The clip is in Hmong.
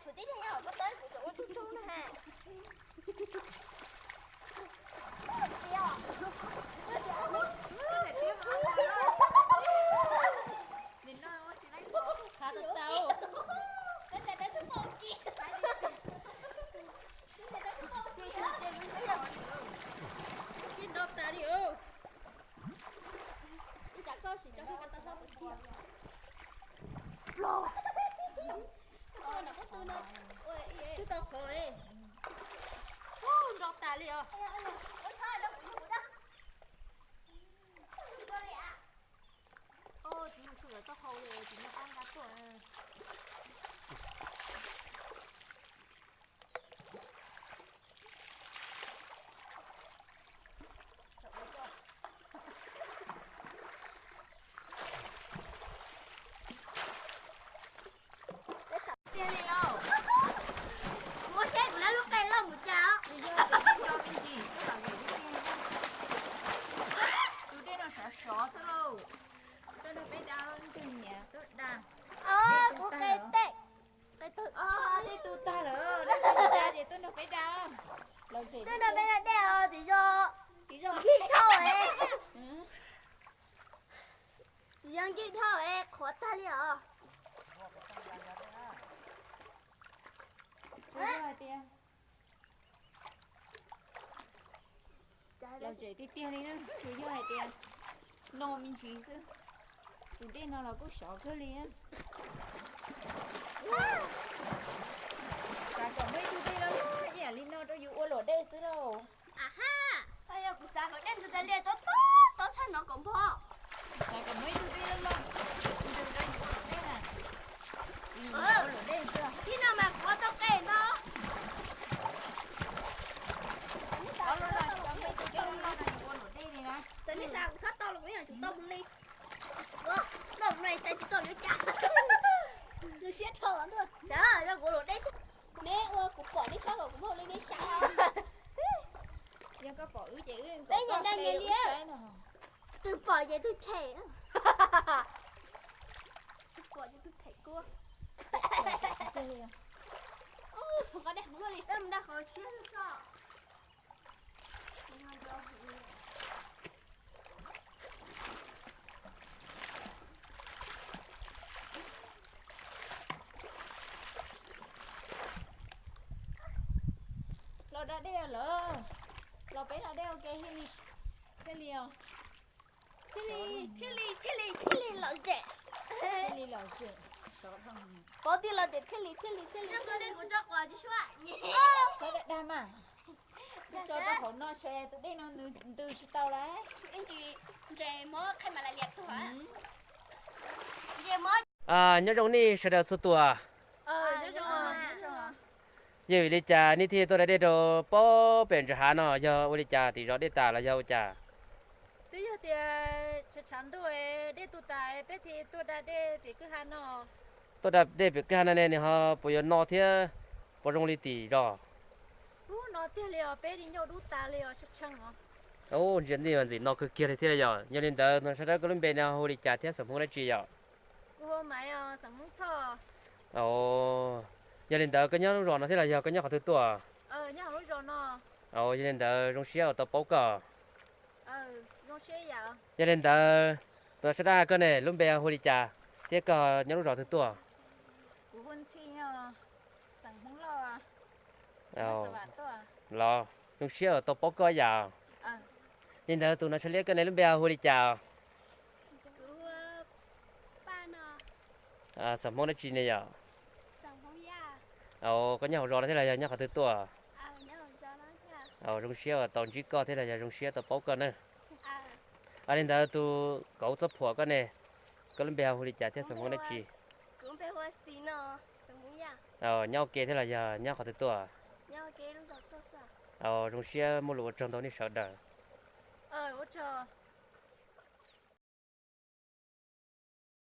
Tshuav tib neeg nyob hauv pob tawb kuv tseem ua tug tsaug na ha. Nrov tas li. Twb tau qhov, nrov tas li os. Tsis muaj txuj lawv tau hau li, tsis muaj qab nqa tuaj. Muab seb kuv lab lub qe loj mus cas. Tus dej no sov sov xwb lauj. Tuaj nrog peb da, leej twg nyiam tuaj da. Kuv qe tej. Dej tu tag lawm, dej tu tag ces tuaj nrog peb da. Tuaj nrog peb da dej os, tsis zoo, tsis zoo nkig dhau es. Tsis zoo nkig dhau es qhuav tag li os. Tsuas yog hais tias lom zem tiag tiag li na, tsuas yog hais tias no me ntsis xwb, tus dej no los kuj sov kawg li. Xav kom muaj ib tug dej loj loj ib yam li no rau yus ua luam dej xwb lauj. Yog kuv xav kom dej ntws tas li, tau tau tshaj no kom npog. Xav kom muaj ib tug dej loj loj rau yus ua luam dej na. Ua luam dej xwb. Tib no mas kuv ua tau qe ntau. Txawm nej xav kuv txhob tau los kuv yeej yuav tsum tau mus li. Noj mus no tais tsis tau yuav cas. Nws siab dhau ntuj. Yog kuv luam dej, neb ua kuv pom neb txhob kom kuv npog li neb saib. Peb nyias nrog nyias li. Twg pom ces twg them. Twg pom ces twg them kuv. Qhov dej kuv luaj li, peb mus nrog qhov tshiab tso. Los da dej lawm, los peb da dej ua ke thiaj li, thiaj li os. Thiaj li, thiaj li, thiaj li, thiaj li lom zem. Thiaj li lom zem. Pauv tias los tias thiaj li, thiaj li, thiaj li. Txhob dag dag mas. Tso rau hauv no seb tus dej no ntws tsis tau lawm. Ntses mob qheb mas la lias tuag. Ntses mob. Nyob zoo nej sawv daws txhua tus. Yeej vim li cas nej thiaj tuaj da dej rau pem ntsis hav no, yog ua li cas tim zos dej tas los yog ua cas? Twb yog tias tshav tshav ntuj dej tu tas peb thiaj tuaj da dej pem kwj ha no. Tuaj da dej pem kwj ha no ne, nws ho puas yuav no thiab puas zoo li tim zos? Ub, no tiag li os, peb li ncauj dub tas li os, tshee tshee os. Ub, ntsia ntxim mas ntxim no kawg kiag li thiab yog. Yog li ntawd no sawv daws koj lub npe no hu li cas thiab xeem Hmoob dab tsi yom? Kuv hu Maiv, xeem Hmoob Thoj. Yog li ntawd koj nyob lub zos no thiab los yog koj nyob qhov twg tuaj? Yog li ntawd zoo siab uas tau paub koj. Yog li ntawd, tus sawv daws koj ne lub npe hu li cas thiab koj nyob lub zos twg tuaj? Los, zoo siab uas tau paub koj yam. Li ntawd tus no tsha liab koj ne lub npe hu li cas? Xeem Hmoob dab tsi ne yom? Koj nyob hauv zos no thiab los yog nyob qhov twg tuaj? Zoo siab uas tau ntsib koj thiab los yog zoo siab tau paub koj na. Li ntawd tus kauv txob phuam koj ne, koj lub npe hu li cas thiab xeem Hmoob dab tsi? Nyob ua ke thiab los yog nyob qhov twg tuaj? Zoo siab muaj lus ua tsaug ntau nej sawv daws. Ua tsaug.